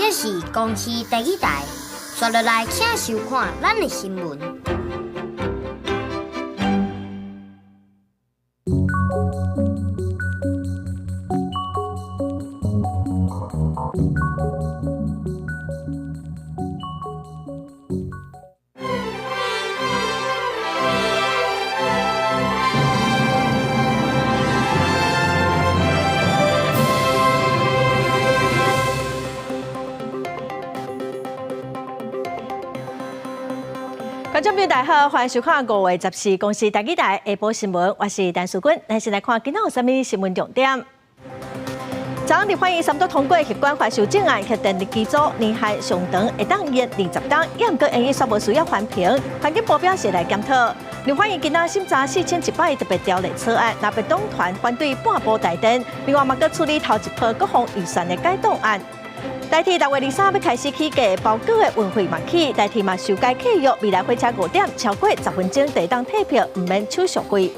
這是公視第一台，紲落來請收看咱的新聞。觀眾朋友大家好，歡迎收看5月14公視台語台下晡新聞，我是陳淑君。咱先來看今仔有啥物新聞重點。昨昏立法院三讀通過核管法修正案，核電力機組年限上長會當延20冬，也毋過延役煞無需要環評，環境部表示來檢討。立法院今仔審查4100特別條例草案，藍白黨團反對半部台電，另外嘛閣處理頭一波國防預算的改動案。台鐵6月23欲開始起價，包裹的運費嘛起，台鐵嘛修改契約，未來火車5點超過10分鐘就會當退票，毋免手續費。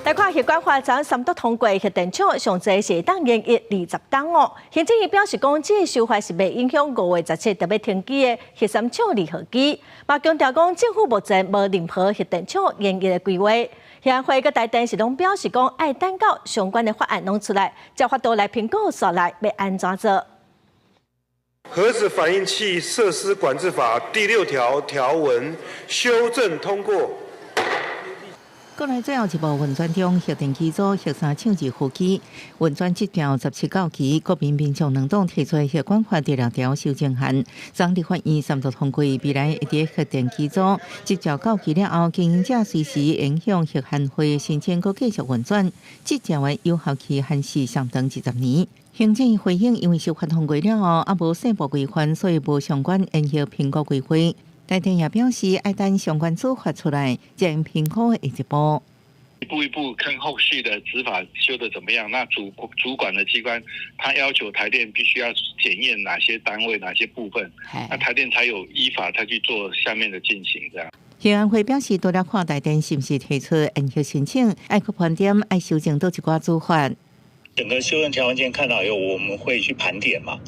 來看核管法昨三讀通過，核電廠上濟是會當延役20冬哦。行政院表示講，這个修法是袂影響5月17著欲停機的核三廠二號機，嘛強調講政府目前無任何核電廠延役的規劃。核安會佮台電是攏表示講，愛等到相關的法案攏出來，才法度來評估紲來欲按怎做。核子反應器設施管制法第六條條文修正通過。國內最後一步運轉中，核電機組核三廠二號機運轉執照17到期，國民民眾兩黨提出核管法第六條修正案，昨立法院三讀通過，未來會佇核電機組執照到期了後，經營者隨時會向核安會申請閣繼續運轉，執照的有效期限是上長20年。行政院回應，因為修法通過了後，猶無細部規範，所以無相關延役評估規劃。台電也表示，愛等相關做法出來，再評估下一步。一步一步看後續的執法修得怎麼樣。那主管的機關，他要求台電必須要檢驗哪些單位、哪些部分，那台電才有依法才去做下面的進行。這樣。核安會表示，除了看台電是毋是提出延役申請，愛去盤點，愛修正佗一寡做法。整個修正條文件看到以後，我們會去盤點嘛？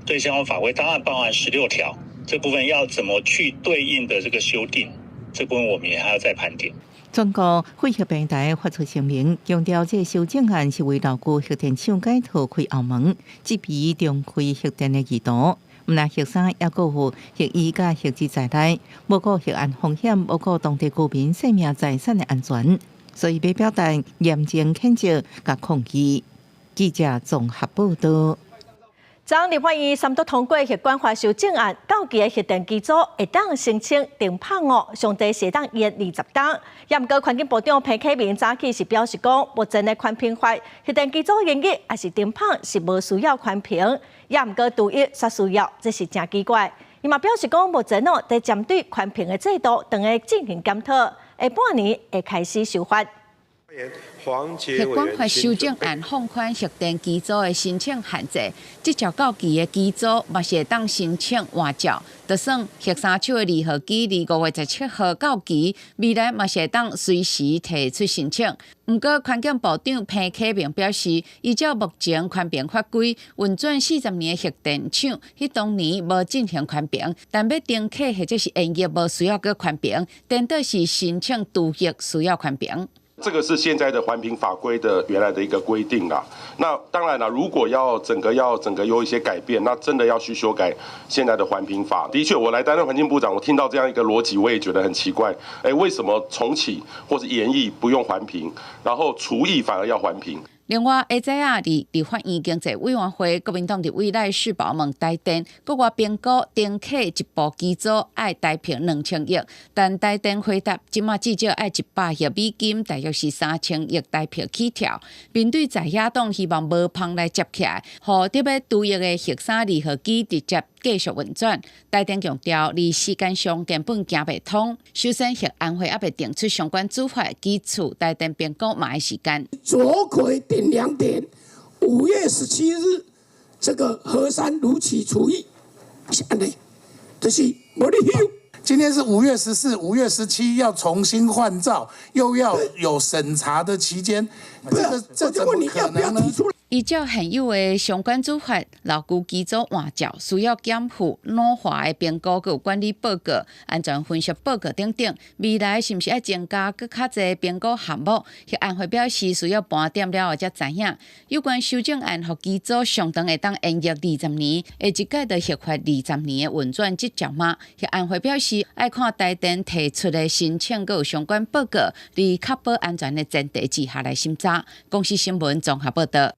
對相關法規，當然包含16條。這部分要怎麼去對應的這個修訂，這部分我們也還要再盤點。全國廢核平台發出聲明，強調這個修正案是為牢固核電廠改脫開後門，這筆重開核電的意圖。毋但核三猶閣有核一佮核二在內，無顧核安風險，無顧當地居民生命財產的安全，所以欲表達嚴正譴責佮抗議。記者綜合報道。昨立法院三讀通過核管法修正案，到期的核電機組會當申請停麭哦，上濟是會當延20冬。也毋過環境部長彭啟明早起是表示講，目前的環評法，核電機組延役抑是停麭是無需要環評，也毋過除役煞需要，這是誠奇怪。伊嘛表示講，目前哦，佇針對環評的制度，正咧進行檢討，下半年會開始修法。核管法修正案放寬核電機組的申請限制，執照到期的機組嘛是會當申請換照。就算核三廠的二號機佇5月17號到期，未來嘛是會當隨時提出申請。毋過環境部長彭啟明表示，依照目前環評法規，運轉40年的核電廠，彼當年無進行環評，但欲重啟或者是延役無需要閣環評，顛倒是申請除役需要環評。這個是現在的環評法規的原來的一個規定啦。那當然啦，如果要整個有一些改變，那真的要去修改現在的環評法。的確，我來擔任環境部長，我聽到這樣一個邏輯，我也覺得很奇怪。哎，為什麼重啟或是延役不用環評，然後除役反而要環評？另外，下早啊，佇立法院經濟委員會，國民黨立委賴士葆問台電，國外評估重啟一部機組愛台票2000億，但台電回答，這馬至少愛100億美金，大約是3000億台票起跳。面對在野黨希望無縫來接起來，予得欲除役的核三二號機直接繼續運轉。台電強調，佇時間上根本行袂通。首先，核安會猶未定出相關做法基礎，台電評估嘛愛時間。左魁頂2點，5月17日，這個核三如期除役，是按呢，就是無咧休。今天是5月14，5月17要重新換照，又要有審查的期間，這個這怎麼可能呢？依照現有的相關做法，老舊機組換照需要檢附老化的評估，閣有管理報告、安全分析報告等等。未來是毋是愛增加閣較濟評估項目？核安會表示需要盤點了後才知影。有關修正案，予機組上長會當延役20年，下一屆就核發20年的運轉執照嗎？核安會表示愛看台電提出的申請，閣有相關報告，佇確保安全的前提之下來審查。公視新聞綜合報道。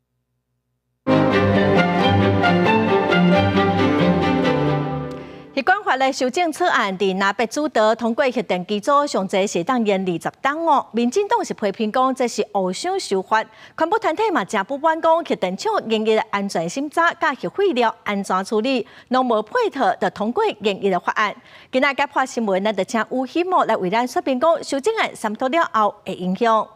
核管法的修正草案佇藍白主導通過核電機組上濟是當延20冬哦。民進黨是批評講這是烏相修法，環保團體嘛誠不滿講核電廠營業的安全審查佮核廢料安怎處理，攏無配套就通過研議的法案。今仔解破新聞，咱就請吳希莫來為咱說明講修正案三通了後的影響。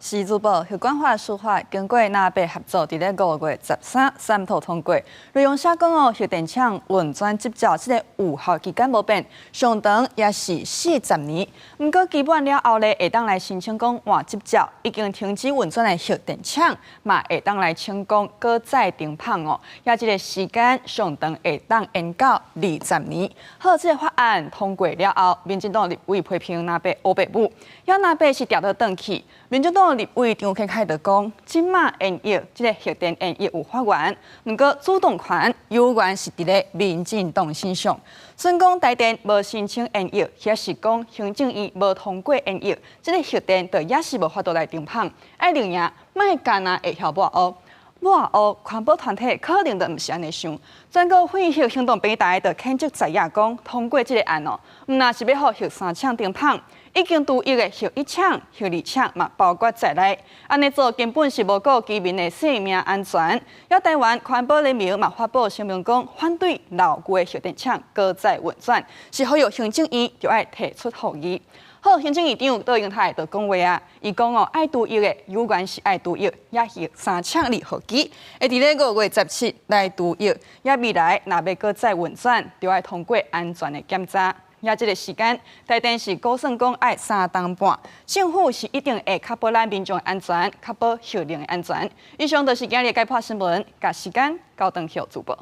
是主播，核管法修法經過藍白合作，佇咧5月13三讀通過。內容寫講哦，核電廠運轉執照這个有效期間無變，上長也是40年。毋過期滿了後咧，會當來申請講換執照，已經停止運轉的核電廠嘛會當來請講閣再停麭哦。也這个時間上長會當延到20年。好，這个法案通過了後，民進黨立委批評藍白烏白舞，也藍白是調倒轉去。民進黨立委張啟楷就講，這馬延役，這个核電延役有法源，毋過主動權猶原是佇咧民進黨身上。雖講台電無申請延役，或是講行政院無通過延役，這个核電就也是無法度來停麭。愛認贏，莫干焦會曉抹烏，抹烏環保團體可能就毋是按呢想。全國廢核行動平台就譴責在野講通過這个案哦，毋但是欲予核三廠停麭。已經除役的核一廠、核二廠嘛，包括在內，按呢做根本是無顧居民的生命安全。也台灣環保聯盟嘛發布聲明講，反對老舊的核電廠閣再運轉，是呼籲行政院就愛提出復議。好，行政院長杜英泰就講話啊，伊講哦，愛除役的猶原是愛除役，也核三廠二號機會佇咧5月17來除役，也未來若欲閣再運轉，就愛通過安全的檢查。也這个時間，台電是估算講愛3冬半，政府是一定會確保咱民眾安全，確保核能的安全。以上就是今日解破新聞，共時間交轉予主播。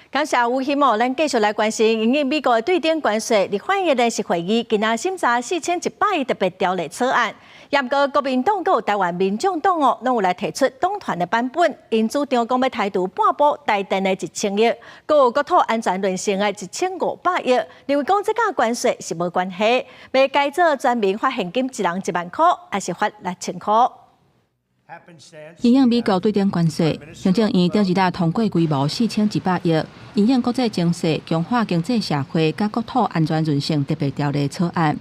感謝吳希莫，咱繼續來關心，因應美國的對等關稅，立法院聯席會議今仔審查4100億特別條例草案，也毋過國民黨閣有台灣民眾黨哦，攏有來提出黨團的版本，𪜶主張講欲剔除半部台電的1000億，閣有國土安全論成的1500億，認為講這佮關稅是無關係，欲改做全民發現金一人1萬箍，抑是發6000箍。因應美國對等關稅，行政院頂一日通過規模4100億，因應國際情勢、強化經濟社會佮國土安全韌性特別條例草案。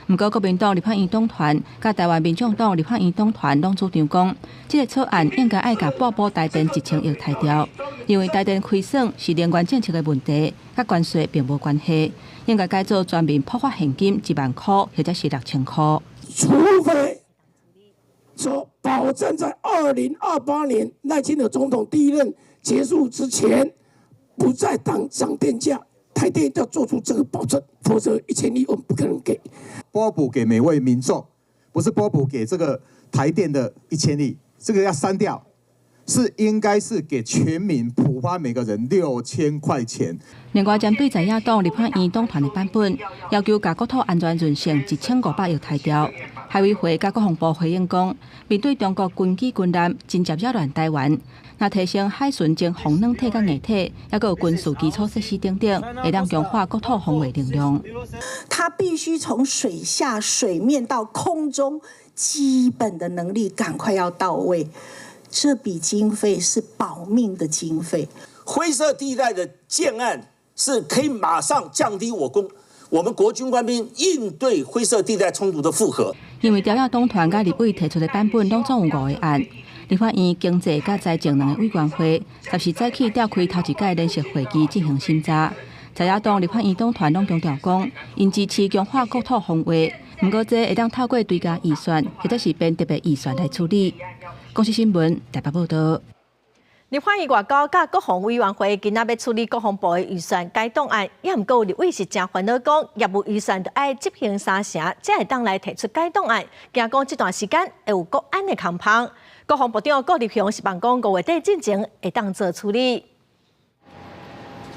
毋過國民黨立法院黨團佮台灣民眾黨立法院黨團攏主張講，這个草案應該愛共半補台電1000億剔掉，因為台電虧損是能源政策的問題，佮關稅並無關係，應該改做全民普發現金1萬箍或者是6000箍。除非說保證在2028年賴清德總統第一任結束之前，不再漲電價，台電要做出這個保證，否則1000億我們不可能給。撥補給每位民眾，不是撥補給這個台電的1000億，這個要刪掉，是應該是給全民普發每個人6000塊錢。另外，針對在野黨立法院黨團的版本，要求共國土安全韌性1500億剔掉。海委會佮國防部回應講，面對中國軍機軍艦真正擾亂台灣，若提升海巡偵防軟體佮硬體，抑閣有軍事基礎設施等等，會當強化國土防衛能量。他必須從水下、水面到空中，基本的能力趕快要到位。這筆經費是保命的經費。灰色地帶的建案是可以馬上降低我們國軍官兵應對灰色地帶衝突的負荷。因為朝野黨團佮立委提出的版本攏總有五個案，立法院經濟佮財政兩個委員會，十四早起召開頭一屆聯席會議進行審查。在野黨立法院黨團攏強調講，𪜶支持強化國土防衛，毋過這會當透過追加預算或者是編特別預算來處理。公視新聞台北報道。立法院外交佮國防委員會今仔欲處理國防部的預算改動案，也毋過立委是誠煩惱，講業務預算著愛執行三成，才會當來提出改動案，驚講這段時間會有國安的空縫。國防部長郭立雄是望講五月底進前會當做處理。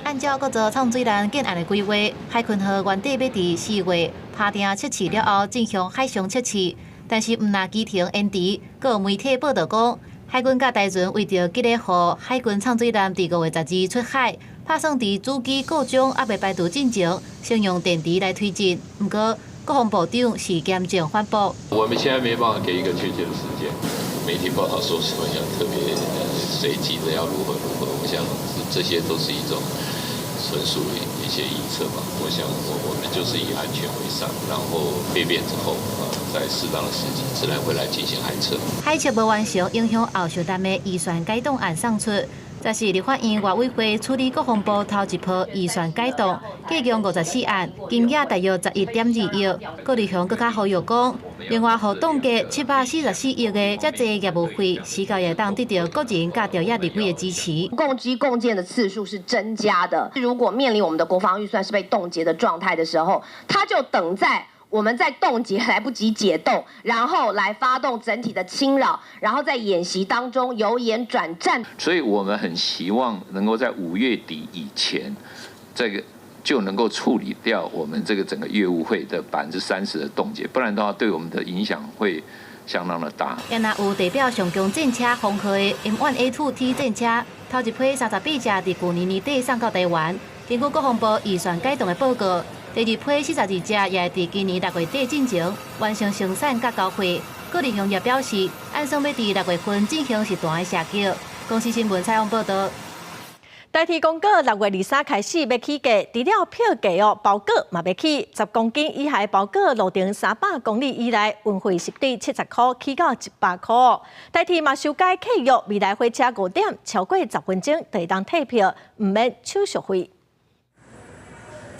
按照閣造藏水艦建案的規劃，海鯤號原底欲佇4月拍碇測試了後進行海上測試，但是毋但機程延遲，閣有媒體報導講，海軍佮台船為著急咧予海軍藏水艦佇5月12出海，拍算佇主機故障猶未排除進前，先用電池來推進。毋過國防部長是嚴正反駁。我們現在沒辦法給一個確切的時間，媒體報道說什麼要特別隨機的要如何如何，我想這些都是一種純屬一些臆測吧。我想我們就是以安全為上，然後備變之後啊，在適當的時機自然會來進行海測。海測無完成，影響後續單的預算改動案送出。這是立法院外委會處理國防部頭一波預算改動，計共54案，金額大約11.2億。郭立雄閣較呼籲講，另外予凍結744億的遮濟業務費，時到會當得著國人佮朝野立委的支持。共機共建的次數是增加的。如果面臨我們的國防預算是被凍結的狀態的時候，他就等在我們在凍結來不及解凍，然後來發動整體的侵擾，然後在演習當中由演轉戰。所以我們很希望能夠在5月底以前，這個就能夠處理掉我們這個整個業務費的30%的凍結，不然的話對我們的影響會相當的大。也若有地表上強戰車封號的 M1A2T 戰車，頭一批38隻佇舊年年底送到台灣。根據國防部預算改動的報告，第二批42隻也會佇今年6月底進前完成生產佮交貨。郭立雄也表示，按算欲佇6月份進行實彈的射擊。公視新聞採訪報導。台鐵公告6月23開始欲起價，除了票價哦，包裹嘛欲起，10公斤以下包裹路程300公里以內，運費是對70箍起到100箍。台鐵嘛修改契約，未來火車5點超過10分鐘就會當退票，毋免手續費。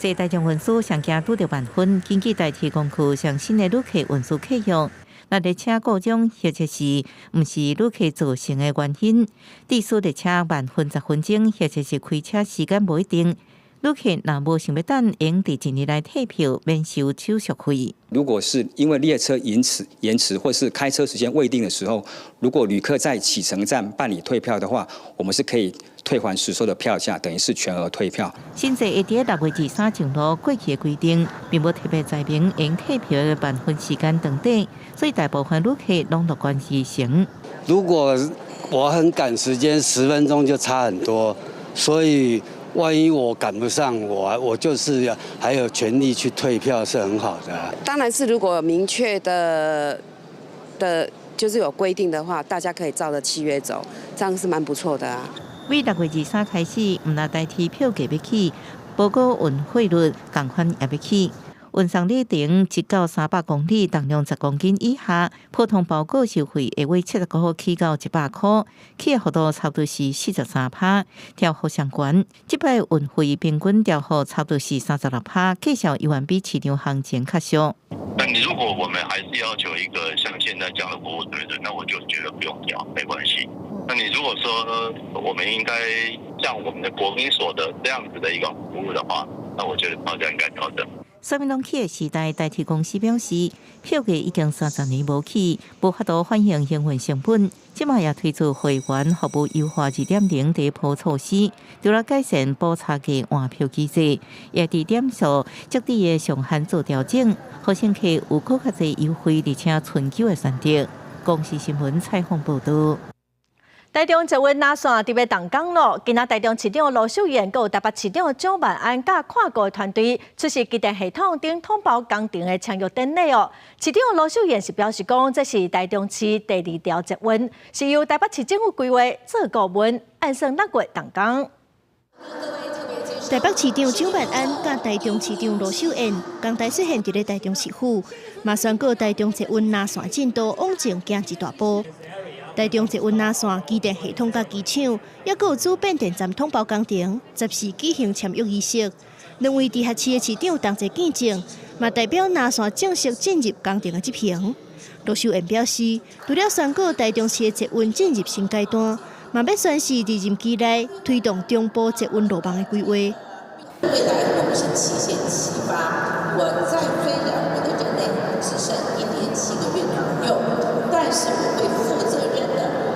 坐大眾運輸上驚拄著萬分，根據台鐵公告上新的旅客運輸契約，若列車故障或者是毋是旅客造成的原因，致使列車慢分10分鐘，或者是開車時間無一定，旅客若無想欲等，會佇一日內退票，免收手續費。如果是因為列車延遲或是開車時間未定的時候，如果旅客在啟程站辦理退票的話，我們是可以退還實收的票價，等於是全額退票。新制會佇6月23上路，過去的規定並無特別載明會退票的辦分時間長短，所以大部分旅客攏樂觀其成。如果我很趕時間，10分鐘就差很多，所以萬一我趕不上，我就是還有權利去退票，是很好的。當然是如果有明確的，就是有規定的話，大家可以照着契約走，這樣是蠻不錯的啊。為6月23開始，毋但台鐵票價欲起，包裹運費率仝款也欲起。運送里程1到300公里，重量10公斤以下，普通包裹收費會為70箍起到100箍，起的幅度差不多是43%，調幅上懸。這擺運費平均調幅差不多是36%，價數猶原比市場行情較俗。那你如果我們還是要求一個像現在這樣的服務水準，那我就覺得不用調，沒關係。那你如果說我們應該像我們的國民所得這樣子的一個服務的話，那我覺得票價應該調整。啥物攏起的時代，台鐵公司表示，票價已經30年無起，無法度反映營運成本。這擺也推出會員服務優化2.0第一波措施，除了改善補差價換票機制，也佇點數設置的上限做調整，予乘客有閣較濟優惠，而且長久的選擇。公視新聞採訪報導。台中捷運藍線佇欲動工囉，今仔台中市長盧秀燕，閣有台北市長蔣萬安佮跨國團隊出席機電系統頂統包工程的簽約典禮哦。市長盧秀燕是表示講，這是台中市第二條捷運，是由台北市政府規劃做顧問，按算6月動工。台北市長蔣萬安佮台中市長盧秀燕仝台出現佇咧台中市府，嘛宣告台中捷運藍線進度往前行一大步。台中捷運藍線機電系統佮機廠，抑閣有主變電站統包工程，14舉行簽約儀式。兩位直轄市的市長同齊見證，嘛代表藍線正式進入工程的執行。盧秀燕表示，除了宣告台中市的捷運進入新階段，嘛欲宣示佇任期內推動中部捷運路網的規劃。未來我們是七線齊發，我在雖然我的任內只剩1年7個月左右，但是我會負責任的。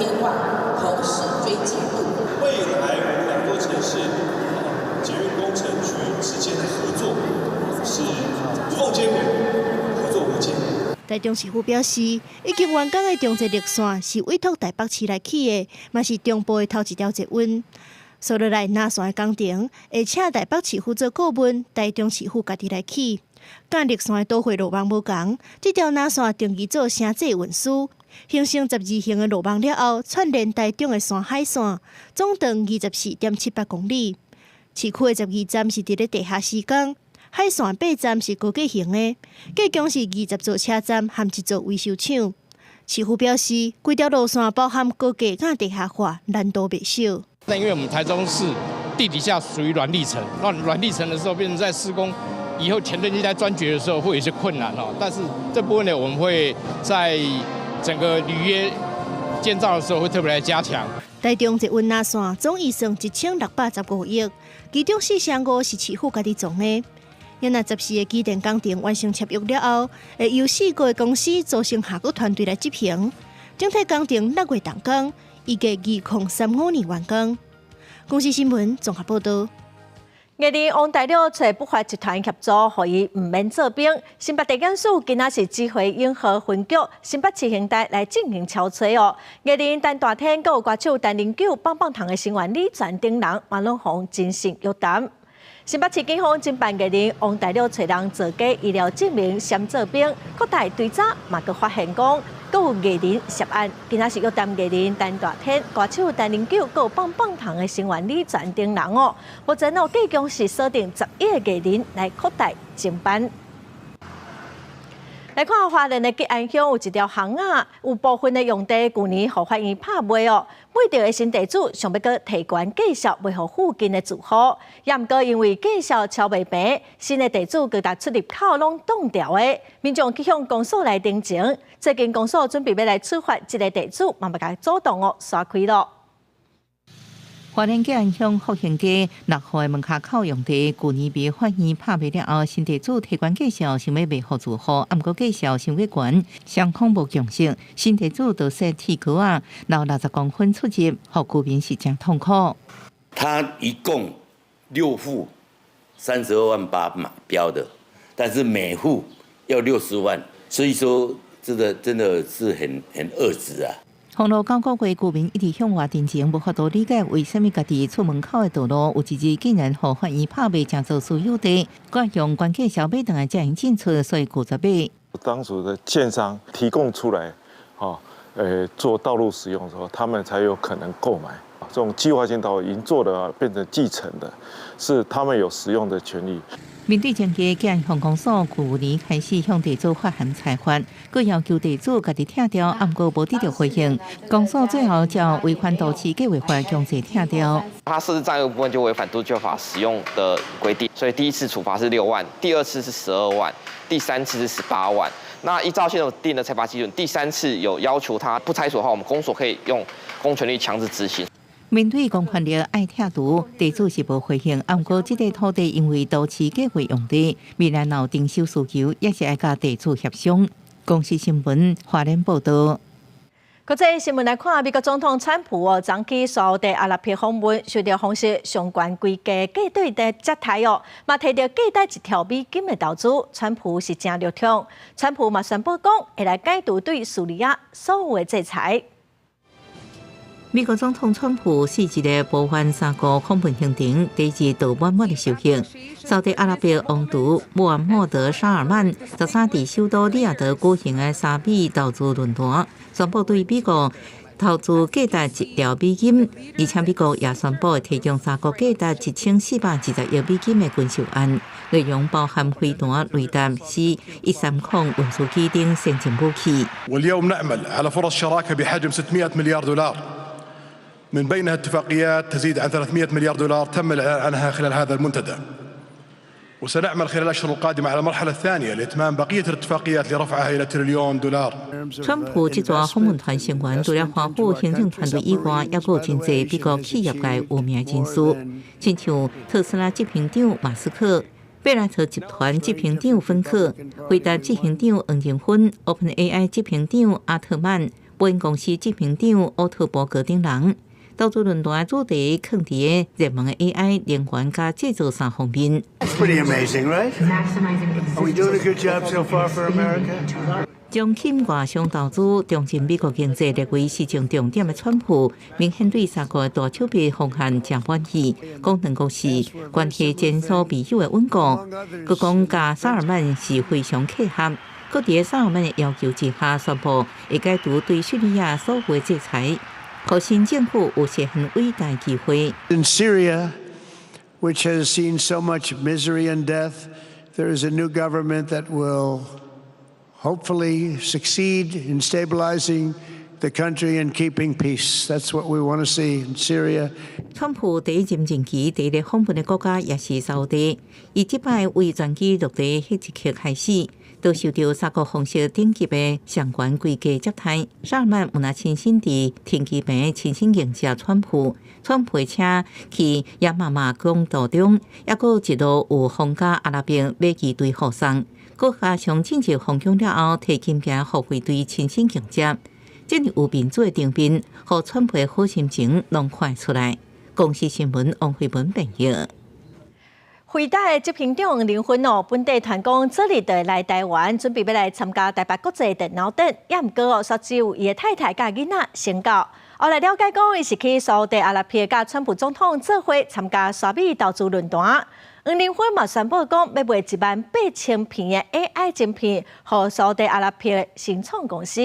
规划，同時追進度。未來我們兩座城市捷運工程局之間的合作是無縫接軌，合作無間。台中市府表示，已經完工的中捷綠線是委託台北市來起的，嘛是中部的頭一條捷運。紲落來南線的工程，會請台北市府做顧問，台中市府家己來起。佮綠線的都會路網無仝，這條南線定義做城際運輸，形成十字形的路網了後，串聯台中的山海線，總長24.78公里。市區的12站是佇咧地下施工，海線8站是高架型的，計共是20座車站和一座維修廠。市府表示，規條路線包含高架佮地下化，難度袂小。那因為我們台中市地底下屬於軟礫層，那軟礫層的時候，變成在施工以後前盾機在鑽掘的時候會有一些困難哦。但是這部分呢，我們會在整個履約建造的時候會特別來加強。台中捷運南線總預算1615億，其中4成5是市府家己創的。若14個機電工程完成簽約了後，會由四個公司組成合作團隊來執行。整體工程6月動工，預計2035年完工。公視新聞綜合報導。藝人王大陸揣不法集團協助，予伊毋免做兵。新北地檢署今仔是指揮永和分局、新北市刑隊來進行抄揣哦。藝人陳大天、閣有歌手陳零九、棒棒糖的成員李泉等人，嘛攏予偵訊約談。新北市警方偵辦藝人王大陸揣人造假醫療證明，嫌做兵，擴大追查嘛，閣發現講，閣有藝人涉案。今仔是約談藝人陳大天、歌手陳零九、閣有棒棒糖的成員李泉等人哦。目前哦，計共是鎖定11個藝人來擴大偵辦。來看花蓮的吉安鄉有一條巷仔，有部分的用地，舊年予法院拍賣哦。買著的新地主想欲閣提懸價數賣予附近的住戶，也毋過因為價數超袂平，新的地主閣共出入口攏擋牢的，民眾去向公所來陳情。最近公所準備欲來處罰這个地主，嘛欲共阻擋哦，刷開囉。花蓮吉安鄉福興街6號的門跤口用地，舊年被法院拍賣了後，新地主提懸價數想欲賣予住戶，毋過價數傷過懸，雙方無共識，新地主就設鐵格仔，留60公分出入，予居民是誠痛苦。他一共6戶32.8萬買標的，但是每戶要60萬，所以說這個真的是很惡質啊。封路9個月，居民一直向外陳情，無法度理解為啥物家己厝門口的道路有一日竟然予法院拍賣，成做私有地，閣用懸價數買轉來才會進出，所以拒絕買。當初的建商提供出來，哈，做道路使用的時候，他們才有可能購買。這種計劃性道路已經做的變成繼承的，是他們有使用的權利。面對爭議，吉安鄉公所舊年開始向地主發函裁罰，閣要求地主家己拆掉，毋過無得到回應。公所最後照違反都市計劃法強制拆掉。他設置障礙部分就違反都計法使用的規定，所以第一次處罰是6萬，第二次是12萬，第三次是18萬。那依照現有定的裁罰基準，第三次有要求他不拆除的話，我們公所可以用公權力強制執行。面對公權力愛拆除，地主是無回應。毋過，這塊土地因為都市計劃用地，未來若有徵收需求，也是愛佮地主協商。公視新聞花蓮報導。國際新聞來看，美國總統川普哦，昨去沙烏地阿拉伯訪問，受到封殺相關規格價對的接待哦，嘛提著價值1兆美金的投資，川普是誠著重。川普嘛宣布講，會來解除對敘利亞所有的制裁。美國總統川普4日的波環三國訪問行程，第一日就滿滿的收穫。沙特阿拉伯王儲穆罕默德·沙爾曼13佇首都利雅得舉行的沙美投資論壇，宣布對美國投資價值1兆美金，而且美國也宣布提供三國價值1420億美金的軍售案，內容包含飛彈、雷達、C-130運輸機等先進武器。 واليوم نعمل على فرص شراكة بحجم 600 مليار دولار من بينها اتفاقيات تزيد عن 300 مليار دولار تم الإعلان عنها خلال هذا المنتدى وسنعمل خلال الأشهر القادمة على المرحلة الثانية لإتمام بقية الاتفاقيات لرفعها إلى تريليون دولار。川普這逝訪問團成員除了華府行政團隊以外，猶閣有真濟美國企業界有名人士，親像特斯拉執行長馬斯克、貝萊特集團執行長芬克、輝達執行長黃仁勳、OpenAI 執行長阿特曼、波音公司執行長奧特伯格等人。投資論壇主題囥佇個熱門的 AI 能源佮製造三方面。 It's pretty amazing, right? Are we doing a good job so far for America? 將吸外商投資、重振美國經濟列為施政重點的川普，明顯對三國的大手筆方案誠滿意，講兩國是關係前所未有的穩固。閣講佮薩爾曼是非常契合，閣佇薩爾曼的要求之下，宣布會解除對敘利亞所有的制裁，予新政府有實現偉大機會。 In Syria, which has seen so much misery and death, there is a new government that will hopefully succeed in stabilizing the country and keeping peace. That's what we want to see in Syria. 川普第一任任期第一個訪問的國家也是沙地，伊這擺為專機落地彼一刻開始，都受著三國皇室等級的上懸規格接待。薩爾曼有若親身佇停機坪親身迎接川普，川普的車去亞媽馬公道中，猶閣一路有皇家阿拉伯馬騎隊護送。閣加上進入皇宮了後，提金牌護衛隊親身迎接，這爾有面子的場面，予川普的好心情攏看出來。公視新聞王慧文編譯。輝達的執行長黃仁勳哦，本底傳講這日就會來台灣，準備欲來參加台北國際電腦展，也毋過哦，煞只有伊的太太佮囡仔先到。後來了解講，伊是去沙特阿拉伯佮川普總統做伙參加沙美投資論壇。黃仁勳嘛宣布講，欲賣18,000片的 AI 晶片，予沙特阿拉伯新創公司。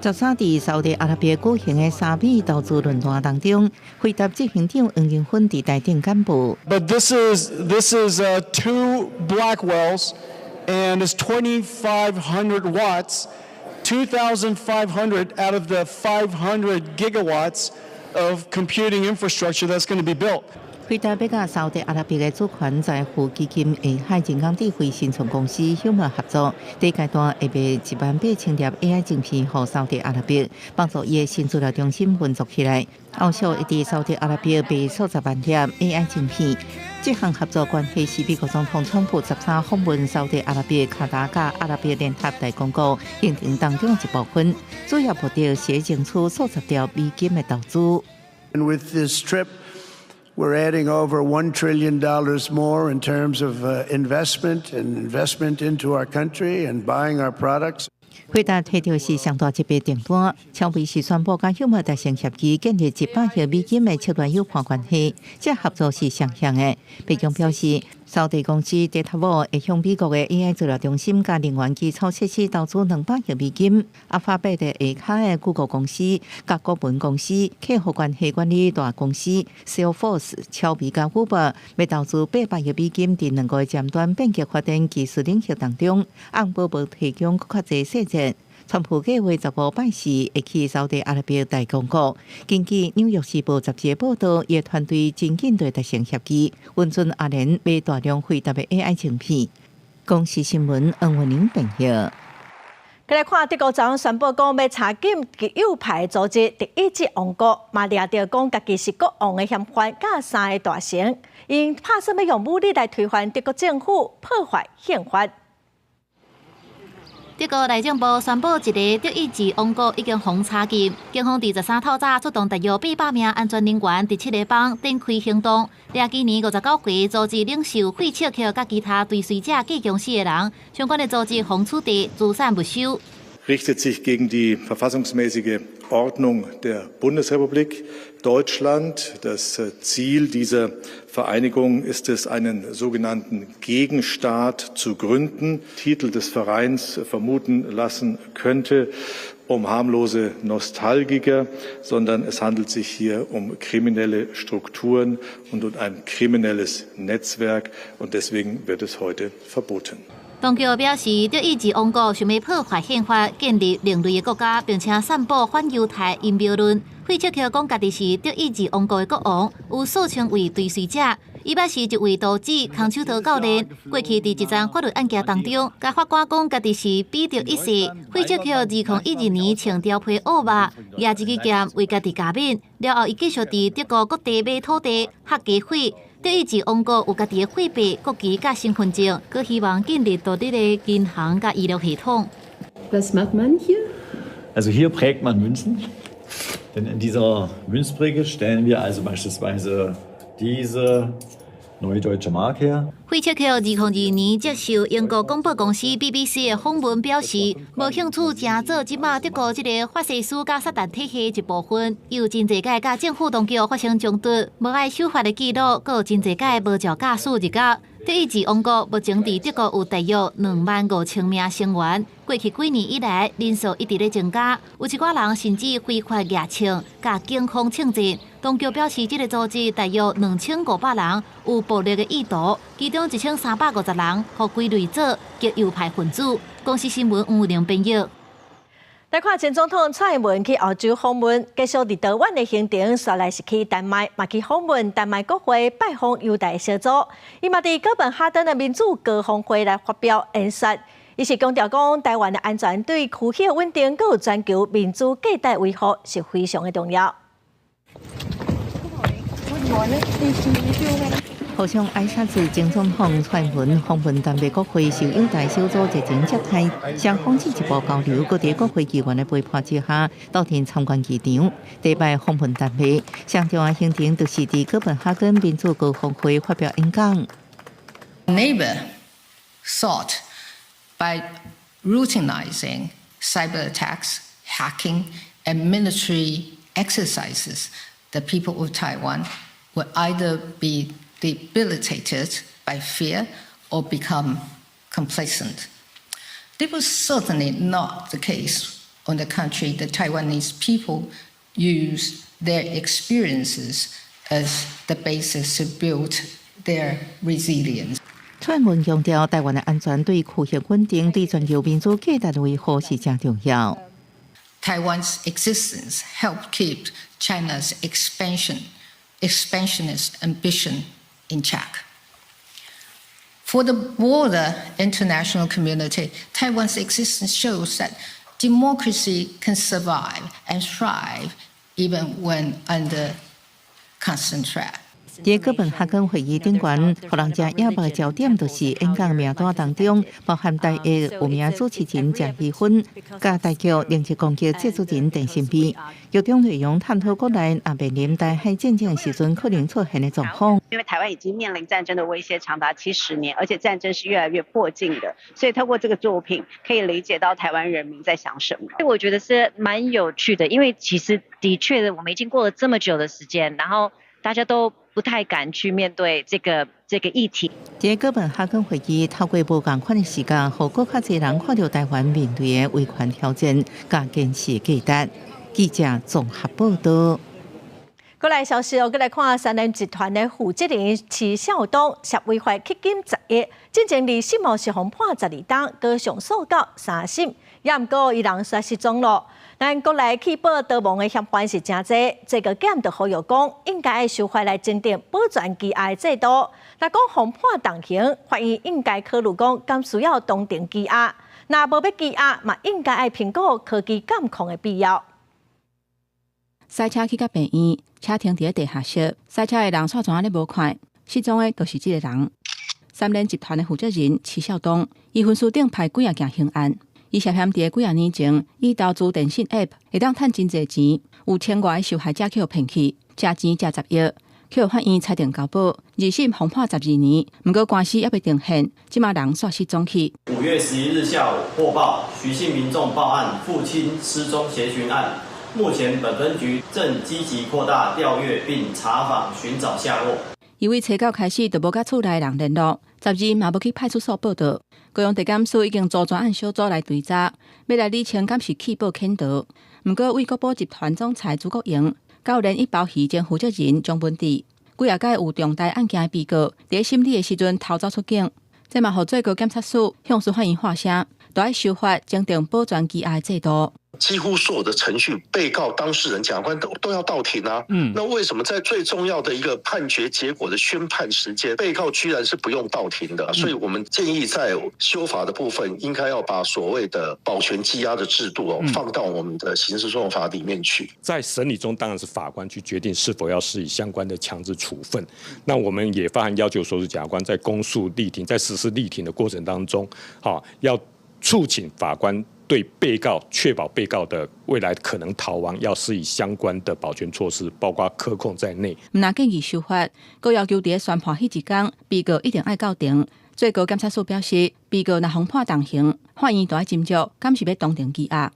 13佇沙特阿拉伯舉行的沙美投資論壇當中，輝達執行長黃仁勳佇台頂簡報。 But this is two Blackwells, and it's 2,500 watts, 2,500 out of the 500 gigawatts of computing infrastructure that's going to be built. 輝達欲佮沙特阿拉伯的主權財富基金下海人工智慧新創公司 Humor 合作，第一階段會賣18,000粒 AI 晶片予沙特阿拉伯，幫助伊的新資料中心運作起來。後續會佇沙特阿拉伯賣數十萬粒 AI 晶片。這項合作關係是美國總統川普13訪問沙特阿拉伯、卡達佮阿拉伯聯合大公國行程當中一部分，主要目的是爭取數十兆美金的投資。 And with this trip, we're adding over $1 trillion more in terms of investment and investment into our country and buying our products. 輝達提著是上大一筆訂單，超微是宣布佮 Humor 達成協議，建立100億美金的策略友伴關係，這合作是雙向的。白宮表示，沙地公司 Datavault 會向美國的 AI 資料中心佮能源基礎設施投資200億美金。阿法貝特下跤的谷歌公司、佮高文公司、客戶關係管理大公司 Salesforce、超微佮 Uber，欲投資800億美金佇兩個尖端變革發展技術領域當中，按步步提供閣較濟細節。川普計劃15拜四會去沙特阿拉伯大公國。根據《紐約時報》雜誌報導，伊的團隊真緊就達成協議，允准阿聯買大量輝達的 AI 晶片。公視新聞黃文玲編譯。過來看德國昨宣布講欲查禁極右派組織德意志王國，嘛掠著講家己是國王的嫌犯，佮三个大臣，𪜶拍算欲用武力來推翻德國政府，破壞憲法。德國內政部宣布，一个德意志王國已經予查禁。警方佇13透早出動大約800名安全人員，佇七个邦展開行動。掠今年59歲組織領袖費切克佮其他追隨者計共四个人，相關的組織予取締，資產沒收。 Richtet sich gegen die verfassungsmäßige Ordnung der Bundesrepublik Deutschland. Das Ziel dieser Vereinigung ist es, einen sogenannten Gegenstaat zu gründen. Titel des Vereins vermuten lassen könnte, um harmlose Nostalgiker, sondern es handelt sich hier um kriminelle Strukturen und um ein kriminelles Netzwerk. Und deswegen wird es heute verboten. 當局表示，德意志王國想欲破壞憲法，建立另類的國家，並且散布反猶太陰謀論。費切克講，家己是德意志王國的國王，有數千位追隨者。伊捌是一位刀子空手道教練，過去佇一樁法律案件當中，共法官講家己是彼得一世。費切克2012年穿貂皮烏襪，舉一支劍為家己加冕，了後伊繼續佇德國各地買土地、學雞血。德意志王國有家己的貨幣、國旗佮身份證，閣希望建立獨立的銀行佮醫療系統。 Was macht man hier? Also hier prägt man Münzen, denn in dieser Münzpräge stellen wir also beispielsweise diese Neue Deutsche Mark her。费切克2022年接受英國廣播公司 BBC 的訪問表示，無興趣成做這馬德國這个法西斯佮撒旦體系一部分。有真濟擺佮政府當局發生衝突，無愛守法的記錄，閣有真濟擺無照駕駛入獄。德意志王國目前佇德國有大約25,000名成員。過去幾年以來，人數一直咧增加，有一寡人甚至非法舉槍，共警方槍戰。當局表示，這个組織大約2500人有暴力的意圖，其中1350人予歸類做極右派分子。公視新聞吳玲編譯。來看前總統蔡英文去歐洲訪問，結束立陶宛的行程，紲來是去丹麥，嘛去訪問丹麥國會，拜訪猶太小組。伊嘛佇哥本哈根的民主高峰會來發表演說，伊是強調講，台灣的安全對區域穩定，閣有全球民主價值維護是非常的重要。互相挨殺自前總統蔡英文訪問丹麥國會，受猶太小組熱情接待，雙方進一步交流。閣佇國會議員的陪伴之下，到陣參觀機場。第一擺訪問丹麥，上重要行程就是佇哥本哈根民主高峰會發表演講。 Neighbor thought by routinizing cyber attacks, hacking, and military exercises, the people of Taiwan would either be debilitated by fear or become complacent. This was certainly not the case. On the contrary, the Taiwanese people use their experiences as the basis to build their resilience. 蔡英文強調，台灣的安全對區域穩定、對全球民主價值維護是誠重要。 Taiwan's existence helped keep China's expansionist ambition in check. For the broader international community, Taiwan's existence shows that democracy can survive and thrive even when under constant threat. 佇哥本哈根會議頂懸，予人誠矚目的焦點就是演講名單當中，包含台藝有名主持人鄭麗芬，佮台劇《靈異攻擊》製作人鄧新飛，劇中內容探討國內若面臨台海戰爭時陣可能出現的狀況。因為台灣已經面臨戰爭的威脅長達70年，而且戰爭是越來越迫近的，所以透過這個作品可以理解到台灣人民在想什麼。我覺得是蠻有趣的，因為其實的確，我們已經過了這麼久的時間，然後大家都不太敢去面對這個議題。這哥本哈根會議透過無仝款的視角，予閣較濟人看著台灣面對的維權挑戰，佮堅持價值。記者綜合報道。國內消息哦，閣來看三聯集團的負責人徐孝東涉違法吸金10億，進前二審哦是予判12冬，閣上訴到三審，也毋過伊人煞失蹤咯。咱國內棄保逃亡的嫌犯是誠濟，最高檢就呼籲講，應該愛修法來增訂保全羈押的制度。若講予判重刑，法院應該考慮講，敢需要當庭羈押？若無欲羈押，嘛應該愛評估科技監控的必要。駛車去到病院，車停佇咧地下室，駛車的人煞怎仔咧無看，失蹤的就是這个人。三聯集團的負責人徐孝東，伊分司頂派幾仔件刑案，伊涉嫌佇咧幾仔年前，以投資電信 App 會當趁真濟錢，有千外个受害者去予騙去，食錢食10億，去予法院裁定交保，二審予判12年，毋過官司猶未定讞，這馬人煞失蹤去。5月11日下午獲報，徐姓民眾報案，父親失蹤協尋案。目前本分局正積極擴大調閱並查訪尋找下落。伊為初九開始就無佮厝內人聯絡，12嘛無去派出所報到。高雄地檢署已經組專案小組來追查，欲來理清敢是棄保潛逃。毋過為國寶集團總裁朱國榮，佮連一鮑魚前負責人張文智，幾仔個有重大案件的被告，佇審理的時陣逃走出境，這嘛予最高檢察署向司法院發聲，著愛修法增訂保全羈押的制度。幾乎所有的程序，被告、當事人、檢察官都要到庭啊。那為什麼在最重要的一個判決結果的宣判時間，被告居然是不用到庭的？所以我們建議在修法的部分，應該要把所謂的保全羈押的制度哦，放到我們的刑事訴訟法裡面去。在審理中，當然是法官去決定是否要施以相關的強制處分。那我們也發函要求所屬檢察官在公訴立庭、在實施立庭的過程當中，好要促請法官。對被告確保被告的未來可能逃亡，要施以相關的保全措施，包括科控在內。毋但建議修法，閣要求佇宣判彼一工，被告一定愛到庭。最高檢察署表示，被告若予判重刑，法院就愛斟酌，敢是欲當庭羈押。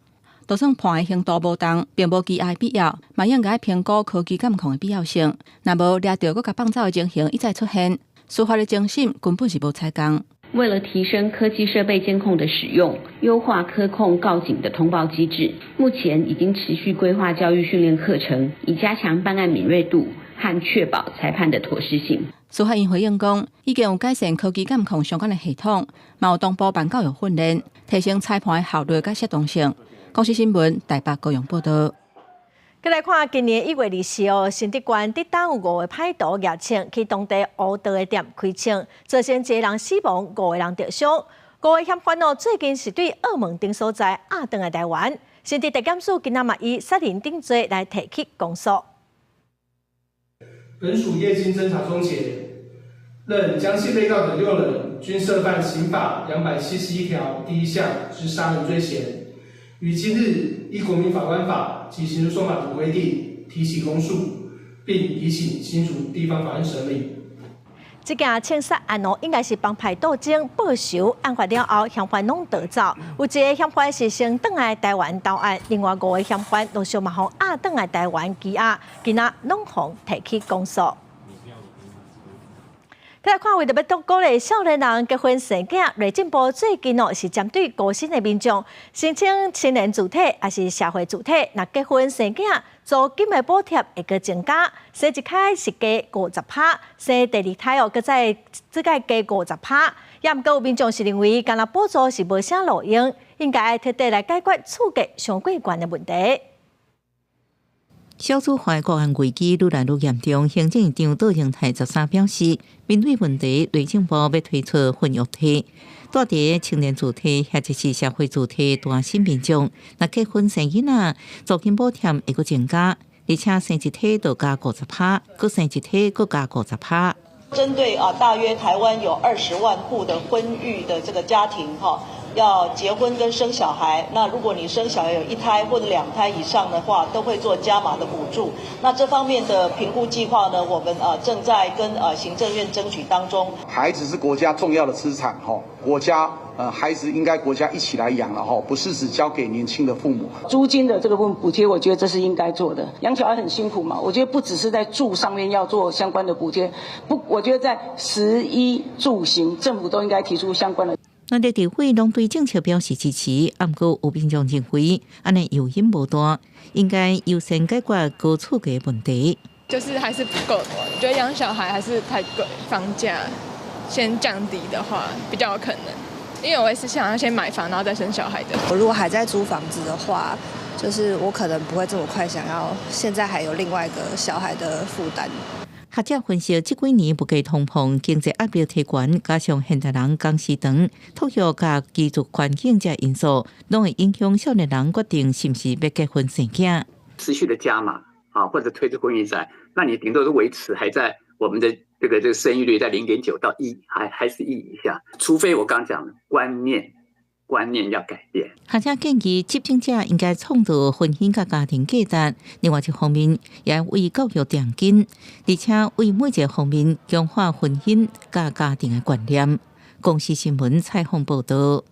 就算判的刑度無重，並無羈押的必要，嘛應該評估科技監控的必要性。若無掠著閣共放走的情形一再出現，司法的精神根本是無採仝。為了提升科技設備監控的使用，優化科控告警的通報機制，目前已經持續規劃教育訓練課程，以加強辦案敏銳度和確保裁判的妥適性。司法院回應講，已經有改善科技監控相關的系統，嘛有同步辦教育訓練，提升裁判的效率佮適當性。公視新聞台北高雄報道。閣來看今年1月24號，新竹縣竹東有五个歹徒攑槍去當地烏道的店開槍，造成一个人死亡，五個人著傷。五个嫌犯哦，最近是對澳門等所在押轉來台灣。新竹地檢署今仔嘛以殺人等罪來提起公訴。本署業經偵查終結，認江姓被告等六人均涉犯刑法271條第一項之殺人罪嫌，於今日依國民法官法及刑事訴訟法等規定提起公訴，並提請新竹地方法院審理。這件槍殺案哦，應該是幫派鬥爭報仇，案發了後，嫌犯攏逃走。有一个嫌犯是先轉來台灣投案，另外五個嫌犯陸續嘛予押轉來台灣羈押，今仔攏予提起公訴。閣來看，為著欲鼓勵少年人結婚生囝，內政部最近哦是針對高薪的民眾申請青年住宅，抑是社會住宅，若結婚生囝，租金的補貼會閣增加，生一胎是加50%，生第二胎哦，閣再這個加50%。也毋過有民眾是認為，干焦補助是無啥路用，應該愛徹底來解決厝價傷過懸的問題。少子化國安危機愈來愈嚴重，行政院長卓榮泰13表示，面對問題，內政部欲推出婚育體，蹛佇青年住宅或者是社會住宅單身民眾，若結婚生囡仔，租金補貼會閣增加，而且生一胎就加50%，閣生一胎閣加五十趴。針對啊，大約台灣有20萬戶的婚育的這個家庭，哈。要結婚跟生小孩，那如果你生小孩有一胎或者兩胎以上的話，都會做加碼的補助。那這方面的評估計劃呢，我們正在跟行政院爭取當中。孩子是國家重要的資產，哈，國家孩子應該國家一起來養了，哈，不是只交給年輕的父母。租金的這個部分補貼，我覺得這是應該做的。養小孩很辛苦嘛，我覺得不只是在住上面要做相關的補貼，不，我覺得在食衣住行，政府都應該提出相關的。咱的立委攏對政策表示支持，毋過有民眾認為，按呢誘因無大，應該優先解決高厝價問題。就是還是不夠多，覺得養小孩還是太貴，房價先降低的話比較有可能。因為我也是想要先買房，然後再生小孩的。我如果還在租房子的話，就是我可能不會這麼快想要，現在還有另外一個小孩的負擔。學者分析，這幾年物價通膨、經濟壓力提懸，加上現代人工時長、托育佮居住環境這因素，攏會影響少年人決定是毋是欲結婚生囝。持續的加碼啊，或者推出婚育債，那你頂多是維持還在我們的這個生育率在0.9到1，還是1以下。除非我剛講的觀念要改變。學者建議執政者應該創造婚姻佮家庭價值，另外一方面也為教育奠基，而且為每一個方面強化婚姻佮家庭的觀念。公視新聞採訪報道。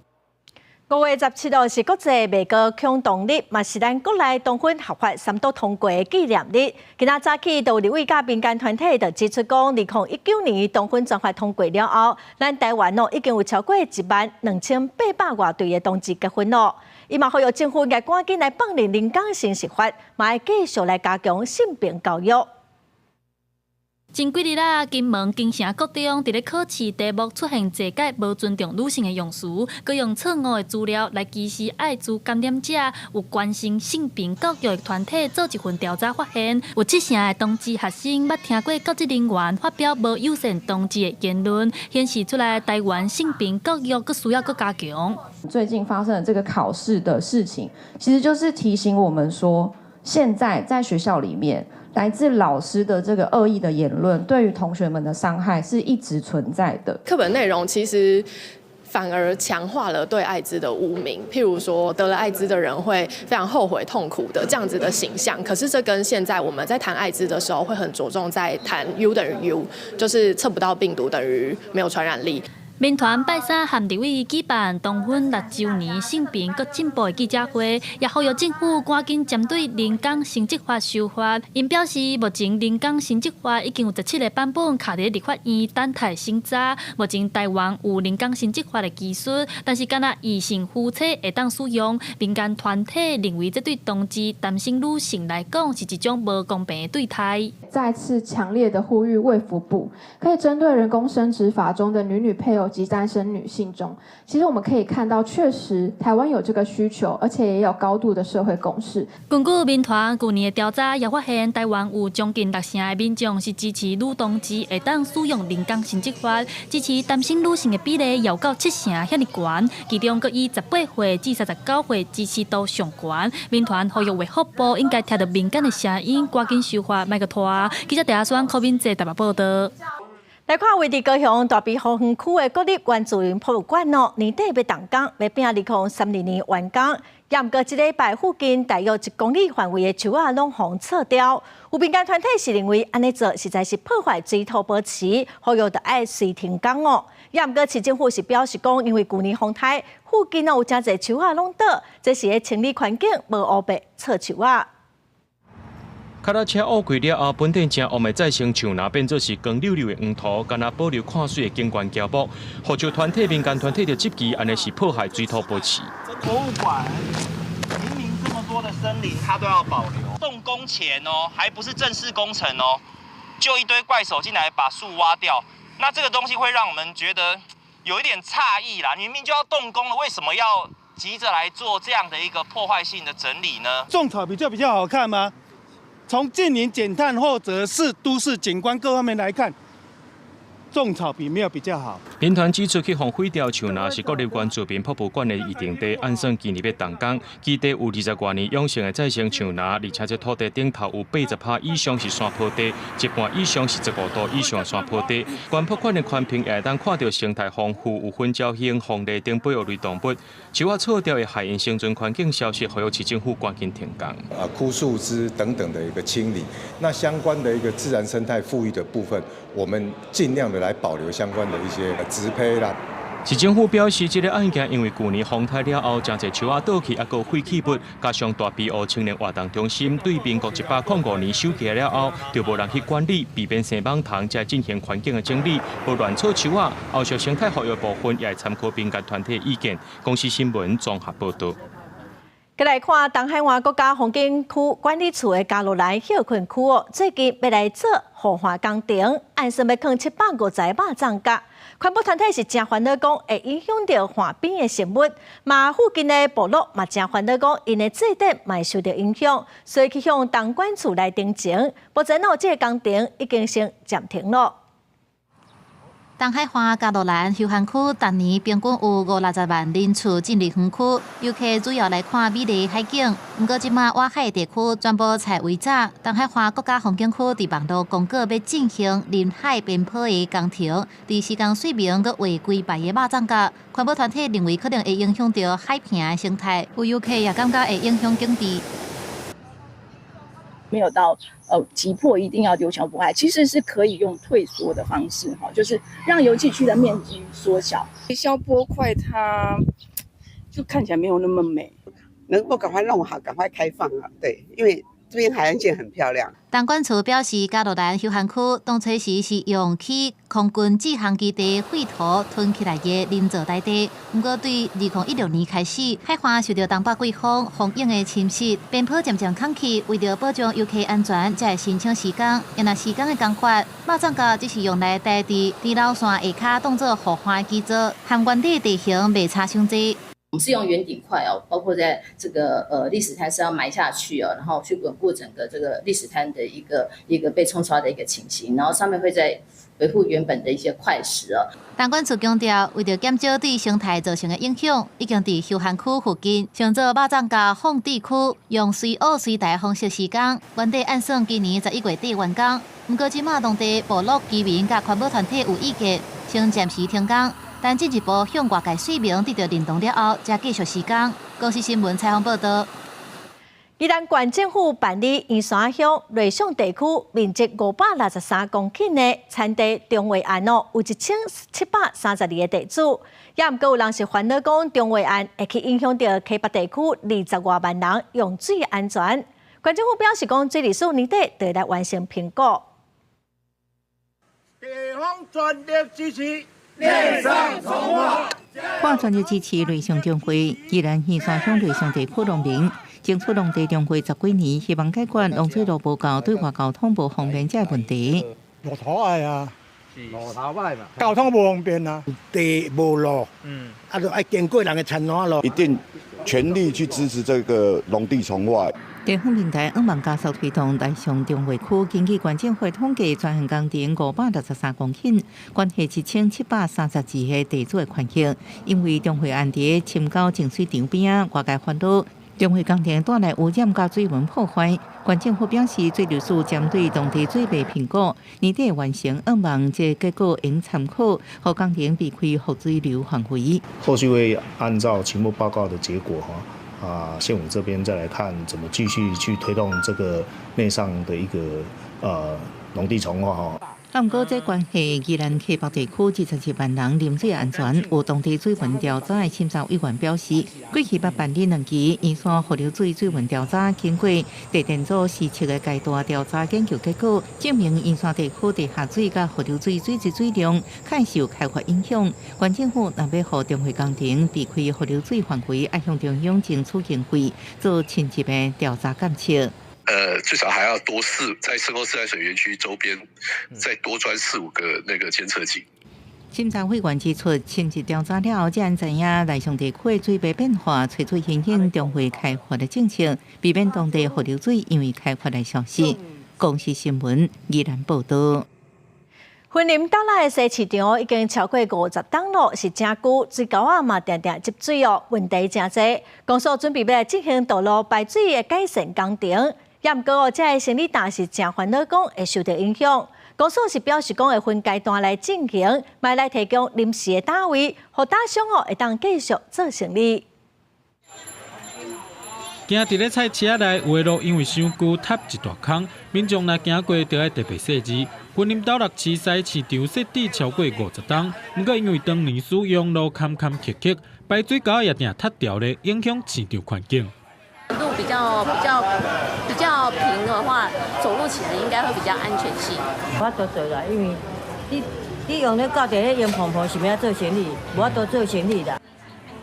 5月17號是國際賣高恐同日，嘛是咱國內同婚合法三讀通過的紀念日。今仔早起，就有立委佮民間團體就指出講，2019年同婚專法通過了後，咱台灣哦已經有超過1萬2800外對的同志結婚咯。伊嘛呼籲政府應該趕緊來放任人工生殖法，嘛愛繼續來加強性平教育。前幾日啦，金門金城國中佇咧考試題目出現濟解無尊重女性的用詞，閣用錯誤的資料來歧視愛滋感染者。有關心性平教育的團體做一份調查，發現有七成的同志學生捌聽過教職人員發表無友善同志的言論，顯示出來台灣性平教育閣需要閣加強。最近發生的這個考試的事情，其實就是提醒我們說，現在在學校裡面，來自老師的這個惡意的言論，對於同學們的傷害是一直存在的。課本內容其實反而強化了對艾滋的污名。譬如說，得了艾滋的人會非常後悔、痛苦的這樣子的形象。可是這跟現在我們在談艾滋的時候，會很着重在談 U 等於 U，就是測不到病毒等於沒有傳染力。民團拜三和立委舉辦同婚6週年性平閣進步的記者會，也呼籲政府趕緊針對人工生殖法修法。𪜶表示，目前人工生殖法已經有17個版本卡佇立法院等待審查。目前台灣有人工生殖法的技術，但是干焦異性夫妻會當使用。民間團體認為，這對同志單身女性來講是一種無公平的對待。再次強烈的呼籲衛福部，可以針對人工生殖法中的女女配偶及單身女性中，其實我們可以看到，確實台灣有這個需求，而且也有高度的社會共識。根據民團舊年的調查，也發現台灣有將近6成的民眾是支持女同志會當使用人工生殖法，支持單身女性的比例有到7成遐爾懸，其中閣以18歲至39歲支持度上懸。民團呼籲衛福部應該聽著民間的聲音，趕緊修法，莫閣拖。記者鄭阿雙、柯敏哲台北報道。來看位佇高雄大埤湖園區的國立原住民博物館哦，年底欲動工，欲拼2032年完工。也毋過這禮拜附近大約1公里範圍的樹仔攏予鋤掉。有民間團體是認為按呢做實在是破壞水土保持，呼籲著愛隨停工哦。也毋過市政府是表示講，因為舊年風颱附近哦有誠濟樹仔攏倒，這是咧清理環境，無烏白鋤樹仔。跤踏車烏開了後，本底誠旺的再生樹林變做是光溜溜的黃土，干焦保留看媠的景觀喬木。護樹團體、民間團體就質疑，按呢是破壞水土保持。博物館明明這麼多的森林，它都要保留。動工前哦，還不是正式工程哦，就一堆怪手進來把樹挖掉。那這個東西會讓我們覺得有一點詫異啦。明明就要動工了，為什麼要急着來做這樣的一個破壞性的整理呢？種草比較好看嗎？從近年減碳或者是都市景觀各方面來看，種草比沒有比較好。民團指出，去予毀掉樹林是國立原住民博物館的預定地，按算今年欲動工，基地有20外年養成的再生樹林，而且這土地頂頭有80%以上是山坡地，一半以上是15度以上的山坡地。原博館的寬坪也會當看著生態豐富，有粉鳥鴴、鳳梨等保育類動物。樹仔鋤掉會害𪜶生存環境消失，呼籲市政府趕緊停工。啊，枯樹枝等等的一個清理，那相關的一個自然生態復育的部分，我們盡量的來保留相關的一些植被啦。市政府表示，這個案件因為舊年風颱了後，誠濟樹仔倒去，猶閣有廢棄物，加上大埤湖青年活動中心對民國105年收起了後，就無人去管理，避免生蠓蟲，才進行環境的整理，無亂鋤樹仔。後續生態復育部分也會參考民間團體意見。公視新聞綜合報導。閣來看東海岸國家風景區管理處的加路蘭歇睏區哦，最近欲來做護岸工程，按算欲囥750個肉粽角。環保團體是誠煩惱，講會影響著岸邊的生物，嘛附近的部落嘛誠煩惱，講𪜶的祭典嘛會受著影響，所以去向東管處來陳情。目前哦，這個工程已經先暫停了。東海岸加路蘭休閒區，逐年平均有五六十萬人次進入園區，遊客主要來看美麗海景。毋過這馬外海地區全部拆圍閘，東海岸國家風景區佇網路公告欲進行臨海邊坡的工程，佇施工水面閣畫幾排的肉粽角。環保團體認為可能會影響著海坪的生態，有遊客也感覺會影響景致。沒有到急迫一定要丟橋補海，其實是可以用退縮的方式哈，就是讓遊憩區的面積縮小。消波塊它就看起來沒有那麼美，能夠趕快弄好，趕快開放啊！對，因為這邊海岸線很漂亮。東管處表示，加路蘭休閒區當初時是用起空軍志航基地廢土囤起來的人造台地。毋過對2016年開始，海岸受著東北季風風湧的侵蝕，邊坡漸漸空去。為著保障遊客安全，才會申請施工。若施工的工法，肉粽角只是用來代佇堤路線下跤當做護岸基座，和原底地形袂差傷濟。我們是用圓頂塊哦，包括在這個礫石灘是要埋下去哦，然後去穩固整個這個礫石灘的一個被沖刷的一個情形，然後上面會再恢復原本的一些塊石哦。東管處強調，為著減少對生態造成的影響，已經佇休閒區附近先做肉粽角放置區，用隨挖隨填方式施工，原底按算今年11月底完工。毋過這馬當地部落居民佮環保團體有意見，先暫時停工。但進一步向外界說明得到認同了後，才繼續施工。公視新聞採訪報道。宜蘭縣政府辦理員山鄉內上地區面積563公頃的田地重劃案哦，有1732個地主，也毋過有人是煩惱講重劃案會去影響著溪北地區20外萬人用水安全。縣政府表示講，水利署年底就會來完成評估。地方全力支持內上重劃，我全力支持內上重劃，宜蘭員山鄉內上地區農民。爭取農地重劃十幾年，希望解決農水路無夠、對外交通無方便這個問題。路頭歹啊，路頭歹嘛，交通無方便啊，地無路，啊，就愛經過人的田爛路。一定全力去支持這個農地重劃。地方平台向望加速推動內上重劃區，根據縣政府統計，專項工程563公頃，關係1732個地主的權益。因為重劃案佇深溝淨水場邊仔，外界煩惱。重劃工程帶來污染佮水文破壞，縣政府表示，水利署針對當地水位評估，年底完成，向望這結果應參考，予工程避開雨水流範圍。後續會按照期末報告的結果，哈啊，縣府這邊再來看怎麼繼續去推動這個內上的一個農地重劃哈。啊，毋過這關係宜蘭溪北地區27萬人飲水安全，有當地水文調查的審查委員表示，過去捌辦理兩期員山河流水水文調查，經過地電組實測的階段調查研究結果，證明員山地區地下水佮河流水水質水量較受開發影響。縣政府若欲予重劃工程避開河流水範圍，愛向中央爭取經費做深入的調查監測。最少還要多四，在深溝自來水園區周邊，再多鑽四五個那個監測井。審查委員指出，深入調查了後，才知影內上地區的水位變化，揣出因應重劃開發的政策，避免當地河流水因為開發來消失。公視新聞宜蘭報道。雲林斗六的西市場已經超過50冬咯，是誠久，水溝仔嘛定定積水哦，問題誠濟。公所準備欲來進行道路排水的改善工程，也毋過哦，這个生理檔是誠煩惱，講會受著影響。公所是表示講會分階段來進行，嘛來提供臨時的檔位，予檔商哦會當繼續做生意。行佇咧菜市仔內，有的路因為傷舊，塌一大空，民眾若行過，著愛特別細緻。雲林斗六市西市場設置超過50冬，毋過因為長年使用，路坎坎坷坷，排水溝也定塌掉咧，影響市場環境。路比較平的話，走路起來應該會比較安全性。無法度做啦，因為你用咧到佇咧用蓬蓬是欲按怎做生意，無法度做生意啦。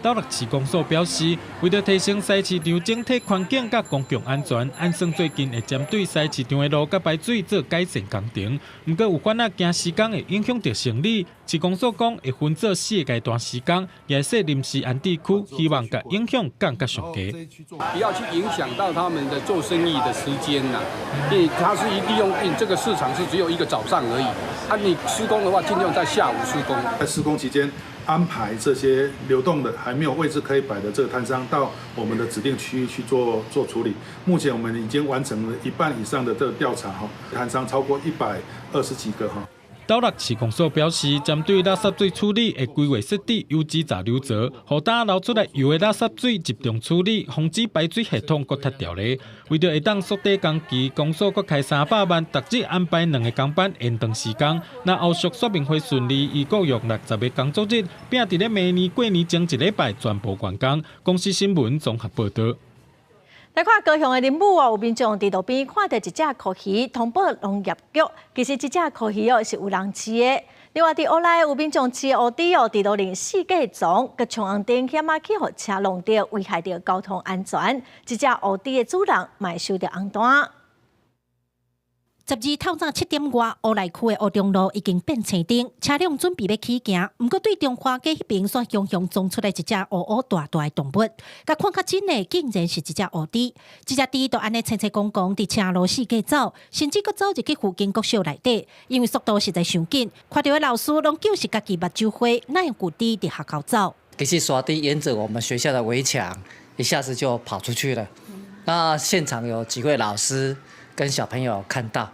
斗六市公所表示，為著提升西市場整體環境佮公共安全，按算最近會針對西市場的路佮排水做改善工程。毋過有煩惱驚施工會影響著生理，市公所講會分做四個階段施工，也會設臨時安置區，希望共影響降較上低。不要去影響到他們的做生意的時間吶，因為他是一利用，這個市場是只有一個早上而已。啊，你施工的話，盡量在下午施工。在施工期間，安排這些流動的還沒有位置可以擺的這個攤商到我們的指定區域去做處理。目前我們已經完成了一半以上的這個調查，哈，攤商超過120幾個，哈。斗六市公所表示，針對垃圾水處理會規劃設置有機雜流槽，予呾流出來油的垃圾水集中處理，防止排水系統閣塌掉咧。為著會當縮短工期，公所閣開300萬，逐日安排兩个工班延長時工。若後續說明會順利，預估約60個工作日，拼佇咧明年過年前一禮拜全部完工。公視新聞綜合報導。來看高雄的林武哦，有民眾佇路邊看著一隻蛞蝓，通報農業局。其實這隻蛞蝓哦是有人飼的。另外佇烏來有民眾飼烏豬哦，佇路面四界傱，閣衝紅燈，險仔去予車挵著，危害著交通安全。這隻烏豬的主人嘛收著紅單。 12透早7點外，烏來區的烏中路已經變青燈，車輛準備欲起行。毋過對中華街彼爿煞雄雄衝出來一隻烏烏大大的動物，共看較緊的，竟然是一隻烏豬。這隻豬就按呢清清摃摃佇車路四界走，甚至閣走入去附近國小內底，因為速度實在傷緊，看著的老師攏救是家己目睭花，哪會有豬佇學校走？其實沙豬沿著我們學校的圍牆，一下子就跑出去了。那現場有幾位老師跟小朋友看到，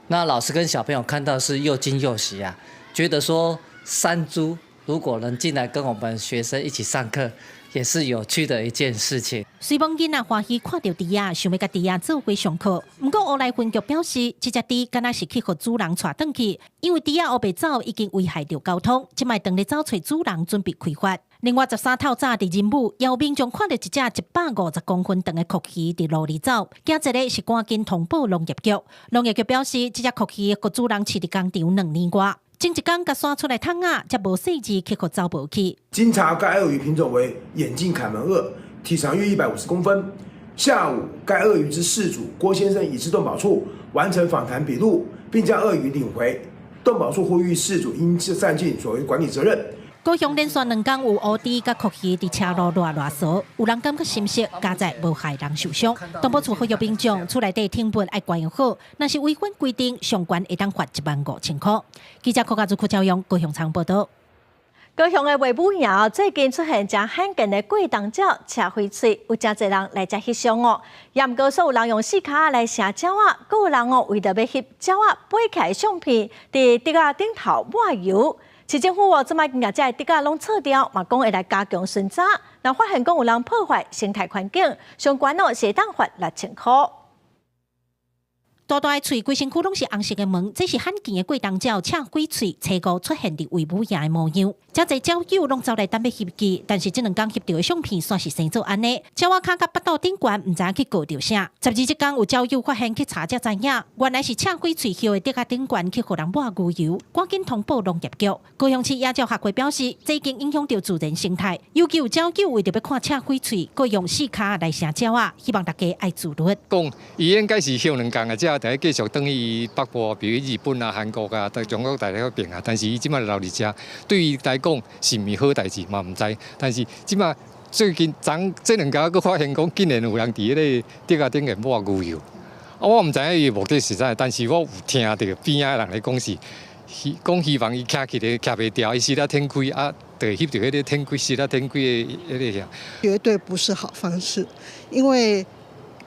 那老師跟小朋友看到是又驚又喜啊，覺得說山豬如果能進來跟我們學生一起上課，也是有趣的一件事情。雖罔囡仔歡喜看著豬仔，想欲共豬仔做伙上課。毋過烏來分局表示，這隻豬敢若是去予主人帶轉去，因為豬仔烏白走已經危害著交通，這擺當咧走揣主人準備開罰。另外，13透早佇仁武，有民眾看著一隻150公分長的蛞蝓佇路裡走，驚一个是趕緊通報農業局。農業局表示，這隻蛞蝓予主人飼佇工廠2年外。前一工共徙出來窗仔，才無細膩去予走無去。經查該鱷魚品種為眼鏡凱門鱷，體長約150公分。下午，該鱷魚之飼主郭先生已至動保處完成訪談筆錄，並將鱷魚領回。動保處呼籲飼主應善盡所謂管理責任。高雄連續兩工有烏豬佮蛞蝓佇車路賴賴趖，有人感覺心息，佳哉無害人受傷。動保處呼籲民眾厝內底寵物愛管養好，若是違反規定，上懸會當罰15,000塊。記者柯家祖、柯昭勇高雄場報道。高雄的衛武營最近出現誠罕見的過冬鳥赤翡翠，有誠濟人來遮翕相哦。也毋過，煞有人用四跤來射鳥仔，閣有人哦為著欲翕鳥仔飛起來的相片，佇竹仔頂頭抹油。市政府哦，這擺共這个竹仔攏銼掉，嘛講會來加強巡查。若發現講有人破壞生態環境，相關哦是會當罰6000塊。大大的喙，規身軀攏是紅色的毛，這是罕見的過冬鳥赤翡翠，初五出現佇衛武營的模樣。誠濟鳥友攏走來等欲翕記，但是這兩工翕著的相片煞是生做按呢，鳥仔跤佮腹肚頂懸，毋知影去告著啥。12這工有鳥友發現去查才知影，原來是赤翡翠葉的竹仔頂懸去予人抹牛油，趕緊通報農業局。高雄市野鳥學會表示，這已經影響著自然生態，尤其有鳥友為著欲看赤翡翠，閣用四跤來射鳥仔，希望大家愛自律。講伊應該是翕兩工啊，才佇咧繼續轉去北部，比如日本啊、韓國啊、中國大陸彼爿啊。但是伊這擺留佇遮，對伊來講是毋是好代誌嘛？毋知。但是這擺最近昨這兩工閣發現講，竟然有人佇彼个竹仔頂面抹牛油。啊，我毋知影伊的目的是啥，但是我有聽著邊仔的人咧講是，講希望伊徛起來徛袂牢，伊死咧天開啊，就會翕著彼个天開死咧天開的彼个遐。絕對不是好方式，因為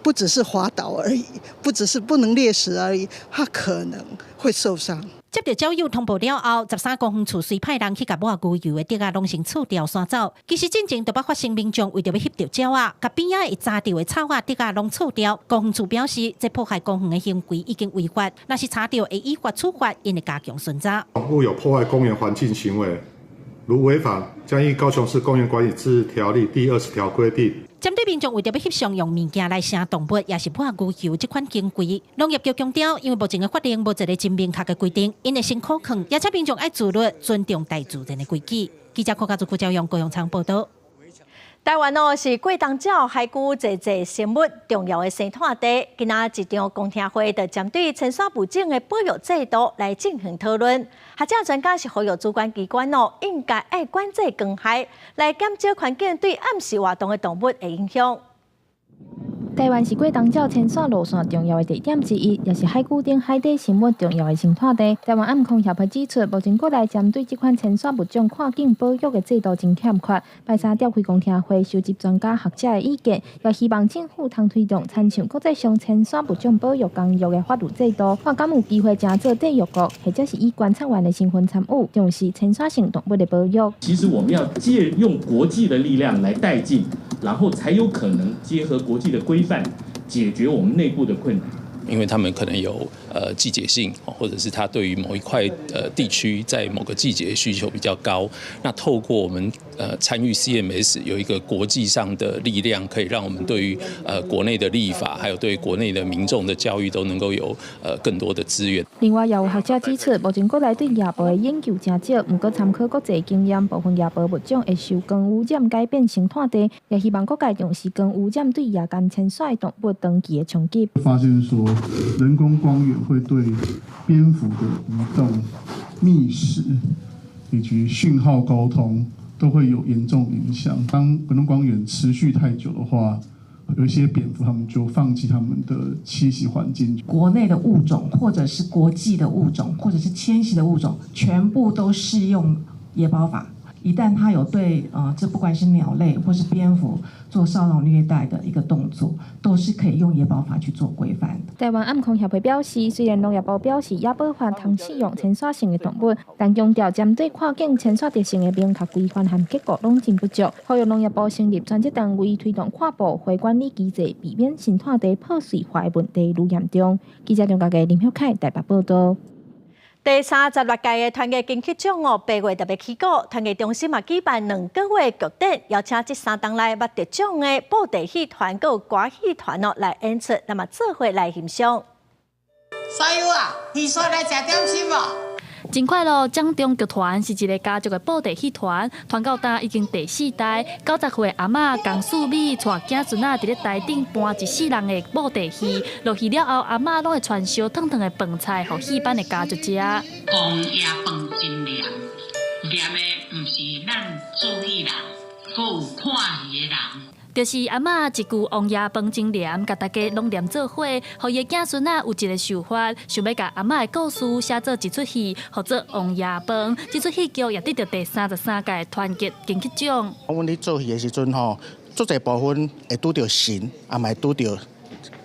不只是滑倒而已，不只是不能獵食而已，它可能會受傷。接著鳥友通報了後，13公園處隨派人去共抹牛油的竹仔攏先銼掉徙走。其實進前就捌發生民眾為著欲翕著鳥仔，共邊仔會紮著的草仔竹仔攏銼掉。公園處表示，這破壞公園的行為已經違法，若是查著會依法處罰，𪜶會加強巡查。若有破壞公園環境行為，如違反，將依高雄市公園管理自治條例第20條規定。針對民眾為著欲翕相用物件來射動物，抑是抹牛油這款行為，農業局強調，因為目前的法令無一个真明確的規定，𪜶會先苦勸，也請民眾愛自律，尊重大自然的規矩。記者柯家祖、柯昭勇高雄場報道。台灣哦是過冬鳥海龜濟濟生物重要的生態地。今仔一場公聽會就針對遷徙物種的保育制度來進行討論。學者專家是呼籲主管機關哦，應該愛管制光害，來減少環境對暗時活動的動物的影響。台灣是過冬鳥遷徙路線重要的地點之一，也是海龜等海底生物重要的生態地。台灣暗空協會指出，目前國內針對這款遷徙物種跨境保育的制度真欠缺。拜三召開公聽會，收集專家學者的意見，也希望政府通推動參像國際上遷徙物種保育公約的法律制度，看敢有機會成做締約國，或者是以觀察員的身份參與，重視遷徙性動物的保育。其實我們要借用國際的力量來帶進，然後才有可能結合國際的規範，解決我們內部的困難。因為他們可能有季節性，或者是他對於某一塊地區在某個季節需求比較高。那透過我們參與 CMS 有一個國際上的力量，可以讓我們對於國內的立法，還有對國內的民眾的教育都能夠有更多的資源。另外，也有學者指出，目前國內對夜貘的研究誠少，毋過參考國際經驗，部分夜貘物種會受光污染改變生態地，也希望各界重視光污染對夜間遷徙動物長期的衝擊。發現說，人工光源會對蝙蝠的移動、覓食以及訊號溝通都會有嚴重影響。當人工光源持續太久的話，有一些蝙蝠他們就放棄他們的棲息環境。國內的物種，或者是國際的物種，或者是遷徙的物種，全部都適用野保法。一旦他有對這不管是鳥類或是蝙蝠做騷擾虐待的一個動作，都是可以用野保法去做規範。台灣暗空協會表示，雖然農業部表示野保法通適用遷徙性的動物，但強調針對跨境遷徙特性的明確規範和結果攏真不足。呼籲農業部成立專責單位推動跨部會管理機制，避免生態地破碎化的問題愈嚴重。記者張家傑、林旭凱台北報道。第36屆的團藝金曲獎哦，8月特別起鼓，團藝中心嘛舉辦2個月劇展，邀請這3冬來捌得獎的布袋戲團、閣有歌戲團哦來演出，那麼做伙來欣賞。所有啊，魚煞來食點心無？真快樂掌中劇團是一个家族的布袋戲團，傳到今已經第四代。90歲阿嬤江素美帶囝孫仔佇咧台頂搬一世人的布袋戲，落戲了後，阿嬤攏會傳燒燙燙的飯菜，予戲班的家族食。王爺飯真黏，黏的毋是咱做戲人，閣有看戲的人。就是阿嬤一句王爺飯真黏，共大家攏黏做伙，予伊的囝孫仔有一个想法，想欲共阿嬤的故事寫做一齣戲，號做王爺飯。這齣戲劇也得著第33屆團結金曲獎。阮咧做戲的時陣吼，足濟部分會拄著神，也嘛會拄著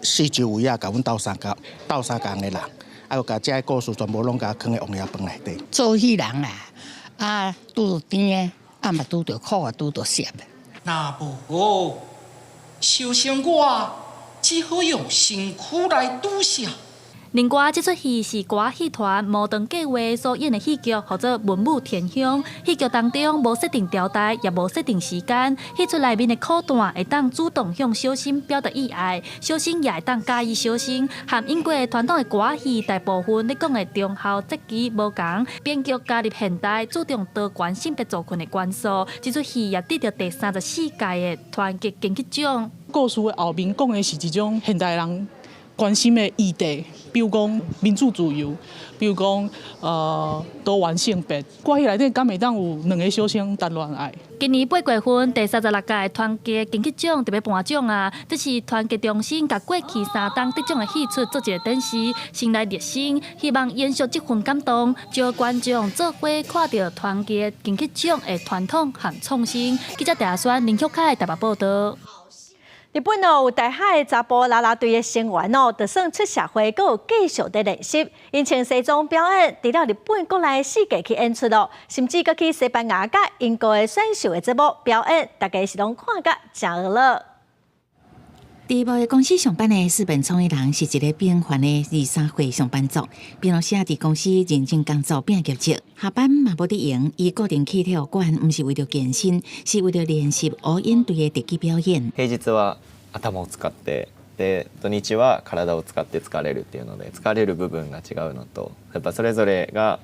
四周圍仔，共阮鬥相共、鬥相共的人，啊，有共這个故事全部攏共囥佇王爺飯內底。做戲人啊，啊，拄著甜的，啊嘛拄著苦，拄著澀的。若無好，小生我只好用身軀來拄寫。另外，這齣戲是歌戲團摩登計劃所演的戲劇，號做《文武天香》。戲劇當中無設定朝代，也無設定時間。戲出內面的苦旦會當主動向小生表達意愛，小生也會當佮意小生。和英國傳統的歌戲大部分咧講的忠孝節義無仝，編劇加入現代，注重多元性別族群的元素。這齣戲也得著第34屆的團結金曲獎。故事的後面講的是一種現代人關心的議題，比如講民主自由，比如講多元性別。歌戲內底敢會當有兩个小生談戀愛？今年8月份，第三十六屆團結金曲獎特別頒獎啊！這是團結中心共過去3冬得獎的戲出做一个展示，先來熱身，希望延續這份感動，招觀眾做伙看著團結金曲獎的傳統和創新。記者鄭宣林旭凱台北報道。日本哦，有大學的查埔啦啦隊的成員哦，就算出社會，閣有繼續佇練習。𪜶穿西裝表演，除了日本國內四界去演出咯，甚至閣去西班牙佮英國的選秀的節目表演，大家是攏看甲誠娛樂。佇貿易公司上班的四本聰一郎是一个平凡的23歲上班族，平常時佇公司認真工作拼業績，下班嘛無佇閒。伊固定去體育館，毋是為著健身，是為著練習烏演隊的特技表演。平日は頭を使って、で土日は體を使って疲れるっていうので、疲れる部分が違うのと、やっぱそれぞれが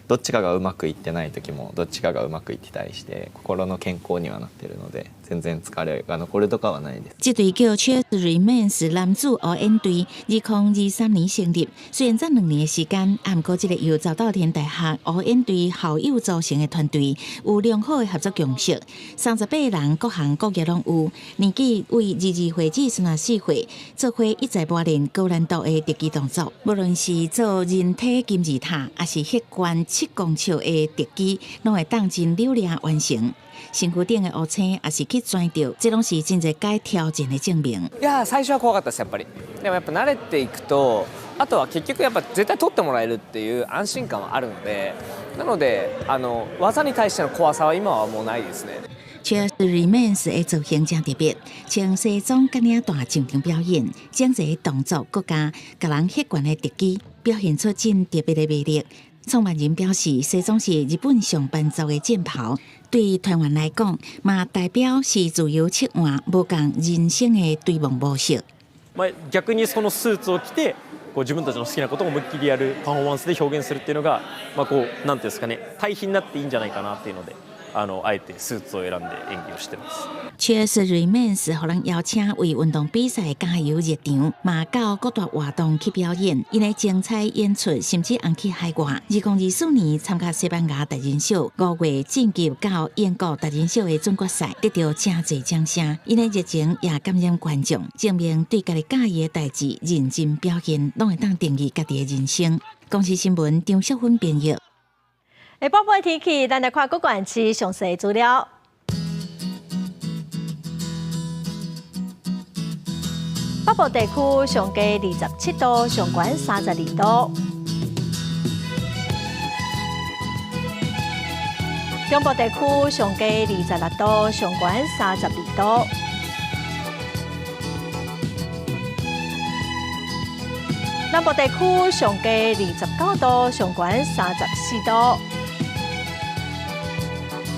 どっちかがうまくいってない時もどっちかがうまくいってたりして、心の健康にはなってるので、全然疲れが残るとかはないです。這隊叫 Cheers Remains 男子烏演隊，2023年成立，雖然才2年的時間，毋過這个由早稻田大學烏演隊校友組成的團隊，有良好的合作共識。38人各行各業攏有，年紀為22歲至34歲，做伙一再磨練高難度的特技動作。無論是做人體金字塔，抑是血懸7公尺的特技，攏會當真流利完成。身軀頂的烏青，抑是去鑽著，這攏是真濟擺挑戰的證明。いや最初は怖かったですやっぱり。でもやっぱ慣れていくと、あとは結局やっぱ絶対取ってもらえるっていう安心感はあるので、なので技に対しての怖さは今はもうないですね。 Cheers Remains 的造型誠特別，穿西裝佮領帶上場表演，整個動作閣加共人血懸的特技，表現出真特別的魅力。創辦人表示，西裝是日本上班族的戰袍，對團員來講，嘛代表是自由切換、無仝人生的追夢模式。まあ逆にそのスーツを着て、こう自分たちの好きなことを思いっきりやるパフォーマンスで表現するっていうのが、まあこうなんていうんですかね、対比になっていいんじゃないかなっていうので、あえてスーツを選んで演技をしてます。 Cheers Remains 予人邀請為運動比賽加油熱場，嘛到各大活動去表演，𪜶的精彩演出甚至紅去海外。2024年參加西班牙達人秀，5月晉級到英國達人秀的準決賽，得著誠濟掌聲。𪜶的熱情也感染觀眾，證明對家己佮意的代誌認真表現，攏會當定義家己的人生。公視新聞張淑芬編譯。下晡的天氣，咱來看各縣市詳細資料。北部地區上低27度，上懸32度。中部地區上低26度，上懸32度。南部地區上低29度，上懸34度。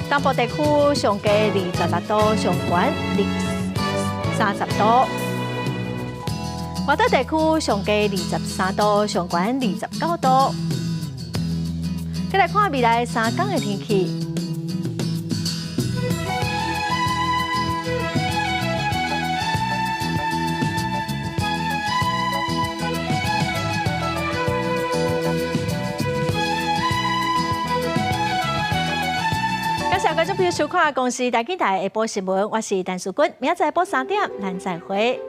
東部地區上低26度，上懸30度。外島地區上低23度，上懸29度。再來看未來3天的天氣。感謝觀眾朋友收看《公視台語台》下晡新聞，我是陳淑君，明仔載晡3點，咱再會。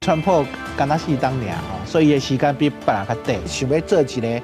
川普敢若四冬爾吼，所以伊的時間比別人較短，想欲做一个。